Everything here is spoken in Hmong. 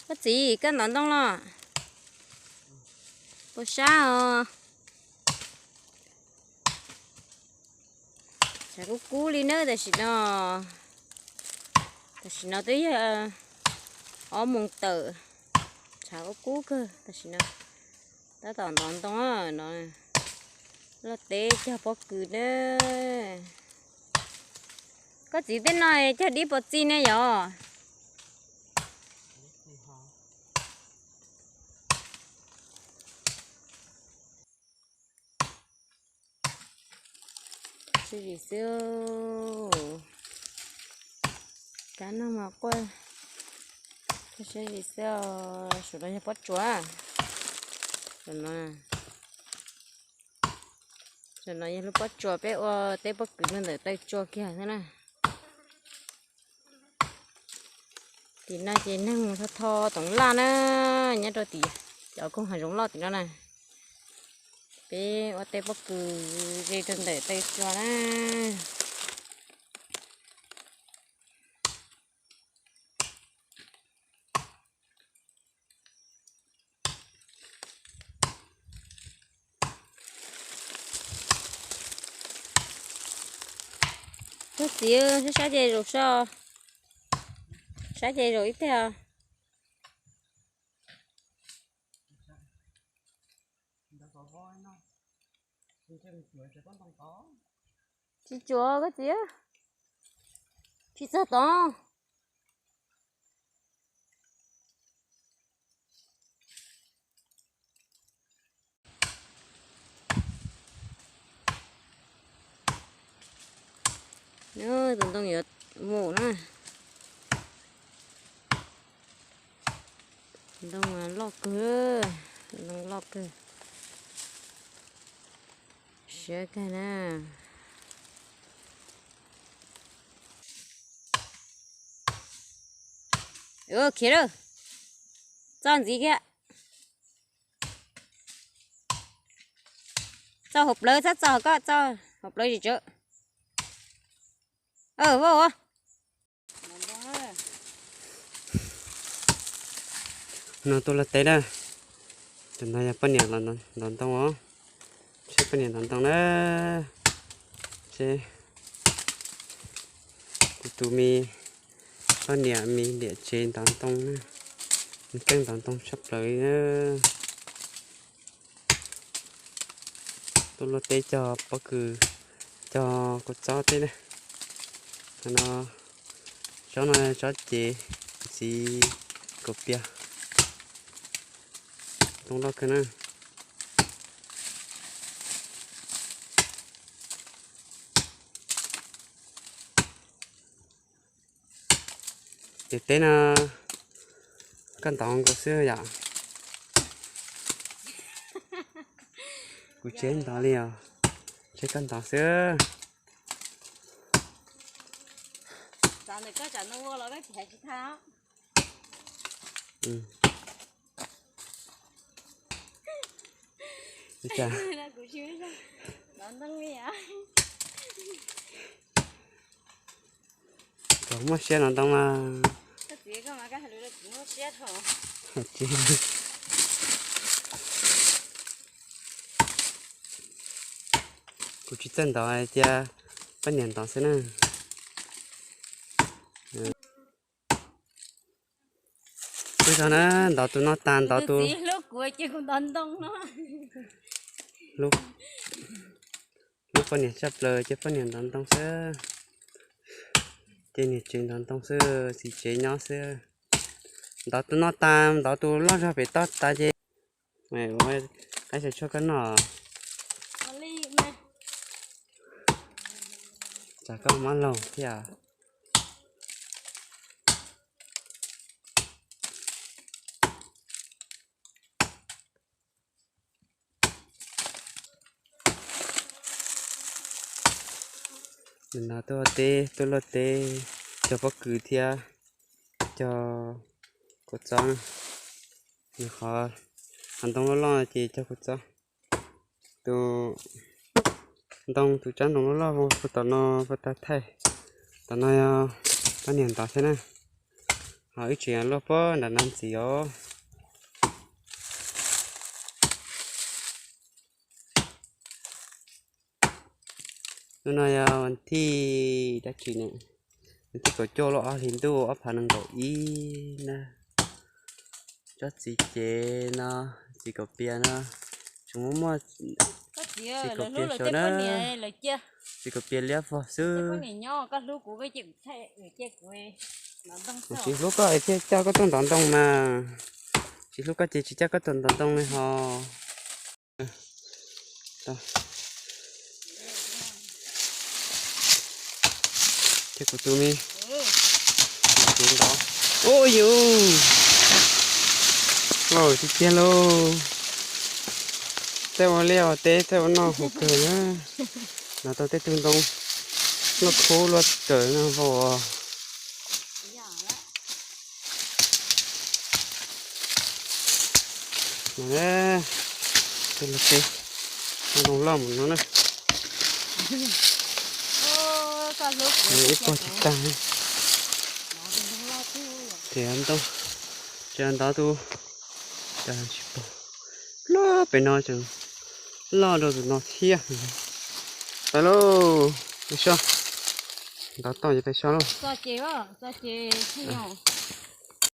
Koj txiv, koj ntov ntoo los? Puas sab os? Tshav kub kub li nawb tam sim no. Tam sim no twb yog ob moos tawm, tshav kub kub kawg tam sim no. Tab tom ntov ntoo no, loj teb cog pob kws na. Koj txiv, tej no cog dib pov txi ne yom? Siab zim xwb. Kab no mas quaj, siab zim xwb os. Saum no yog pob tsuas. Saum no, saum no yog lub pob tsuas, peb ua teb pob kws rau ntawm taw tsua kiag xwb na. Tim no ces neeg mus tho tho toov laj na, nyob rau tim cov koog hav zoov loj tim no na. Peb ua teb pob kws ze rau ntawm taw tsua na. Koj txiv, sab sab ces zaum sab, sab ces zaum ib teg os. Tsis tsuav koj txiv, tsis txog tod. Tus ntoo yuav mus na. Ntoo loj kawg, ntoo loj kawg. Siab kawg na. Khiav lawm. Txoj ntxiv kiag. Txoj hauv plawv, txhob txoj koj, txoj hauv plawv tsis tsawv. Vauj. No tuaj luaj teb na. Tus no yog poj niam ntov ntoo os. Seb poj niam ntov ntoo na. Seb kuv tus me poj niam me niam tsev ntov ntoo na. Me keej ntov ntoo tshaj plaws li na. Tuaj luaj teb cog pob kws, cog kua txob teb na. Qhov no, tsob no tsob cev, ntxiv kaum pias, ntoo loj kawg na. Ces teb no koj ntov nkaus xwb yom? Kuv tsis ntov li os, tsis koj ntov xwb. Kom muaj siab ntov ntoo mas. Kuv tsis txawj ntov, cia poj niam ntov xwb na. Tus no na, ntov tus no tas ntov tus. Hlub poj niam tshaj plaws, cia poj niam ntov ntoo xwb. Cia niam tsev ntov ntoo xwb, txiv tsev nyob xwb. Ntov tus no tas ntov tus loj zog pem toj tas ces qaib xyaw tshuaj koj noj. Tsam koj mob laug thiab. Nim no tuaj teb, tuaj luaj teb, cog pob kws thiab cog kua txob na. Nws qhov, qhov ntoo loj loj ces cog kua txob. Tus ntoo, tus tsab ntoo loj loj puag tom no puag ta thaij. Tom no yog poj niam ntov thiab na. Ho wb tseem luaj puag nram no ntxiv os. Hnub no yog vas thij dab tsi ne? Vas thij kaum cuaj lub ob hlis ntuj ob phav nees nkaum ib na. Tsob txiv cev no, txiv kaum pias no, tseem muaj muaj txiv kaum pias saud na. Txiv kaum pias liab vog xwb. Tsis hlub koj es thiaj coj koj tuaj ntov ntoo mas. Tsis hlub koj ces tsis coj koj tuaj ntov ntoo li ho. Ces kuv tus me, kuv tus ntov. Ua yus, tiag tiag lauj. Txawj ua liaj ua teb, txawj ua noj ua kawg na. Nov tau tej tug ntoo luaj khub luaj kawg no vau. Tej los ces ntoo loj mus no na. Ib pog tsis tag. Ces ntoo, ces ntov tus, cas tsis pom. Luag pem no tseem loj rau tus no thiab. Pais lauj, pais so. Ntov tau ces pais so lauj.